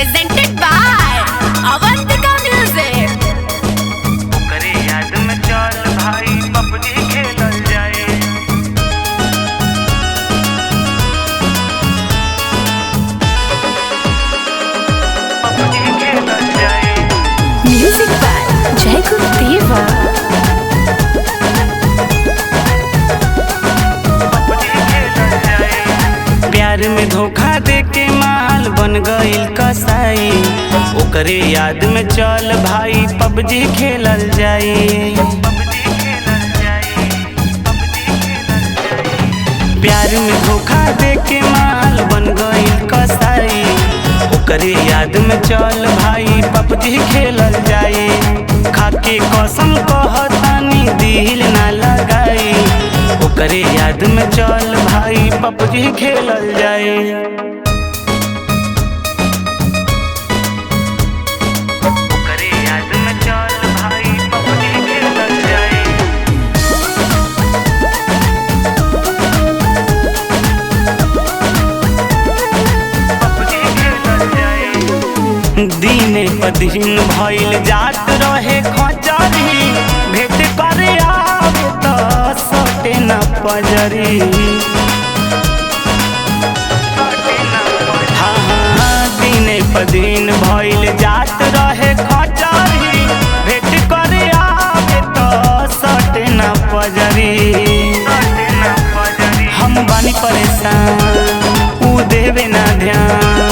Presented by Avantika Music. ओकरे याद में चल भाई पबजी खेलल जाए। पबजी खेलल जाए। Music by Jacob Deva. PUBG खेलल जाए। प्यार में धोखा दे के माल बन गईल कसाई, ओकरे याद में चल भाई पबजी खेलल जाई। प्यार में धोखा दे के माल बन गईल कसाई, ओकरे याद में चल भाई पबजी खेलल जाई। खाके कसम कहतानी दिल ना लगाई, ओकरे याद में चल भाई पबजी खेलल जाई। ओकरे याद में चल भाई पबजी खेलल जाई। पबजी खेलल जाई। दिने प दिन भइल जात रहे खचरी, भेंट करे आवे त सटे न पजरी। हाँ हाँ, दिने प दिन भइल जात रहे खचरी, भेंट करे आवे त सटे न पजरी। हम बानी परेशान, ऊ देवे ना ध्यान।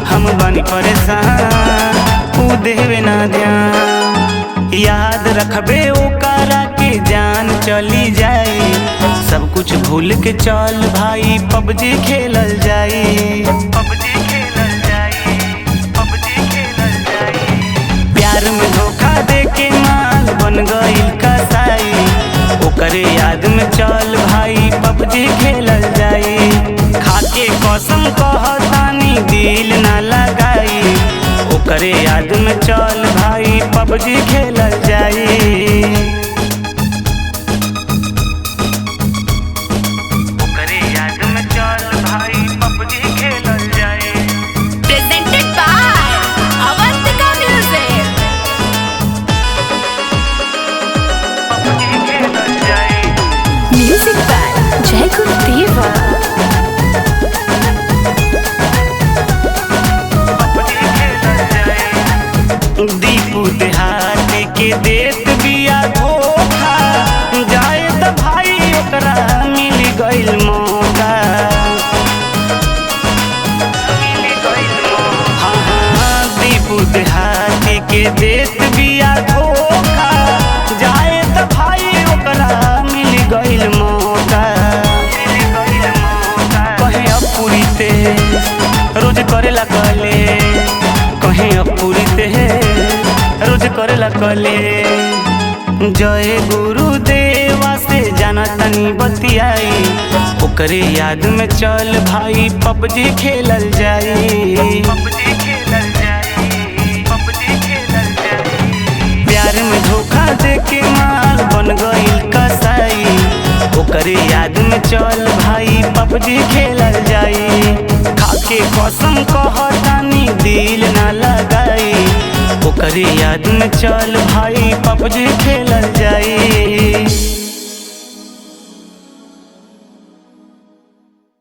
हम बानी परेशान, ऊ देवे ना ध्यान। याद रखबे ओकरा के जान चली जाई, सब कुछ भूल के चल भाई पबजी खेलल जाई। पबजी खेलल जाई, पबजी खेलल जाई। प्यार में धोखा दे के माल बन गईल कसाई, ओकरे याद में चल भाई पबजी खेलल जाई। खाके कसम कहतानी दिल ना लगाई, ओकरे याद में चल भाई पबजी खेलल जाई। ओकरे याद में चल भाई पबजी खेलल जाई। Presented by Avantika Music. PUBG खेलल जाई। Music by Jacob Deva. PUBG खेलल जाई। दीपू देहाती के देत बिया धोखा, जाए त भाई ओकरा मिल गईल मौका। हाँ हाँ, दीपू देहाती के देत बिया धोखा, जाए त भाई ओकरा मिल गईल मौका। कहे अपुरी ते रोज करेला कले, कहे अपुरी ते रोज करेला कले। जय गुरुदेवा से जाना तनी बतियाई, ओकरे याद में चल भाई पबजी खेलल जाई। पबजी खेलल जाई, पबजी खेलल जाई। प्यार में धोखा दे के माल बन गईल कसाई, ओकरे याद में चल भाई पबजी खेलल जाई। खाके कसम कहतानी दिल ना लगाई, ओकरे याद में चल भाई पबजी खेलल जाई।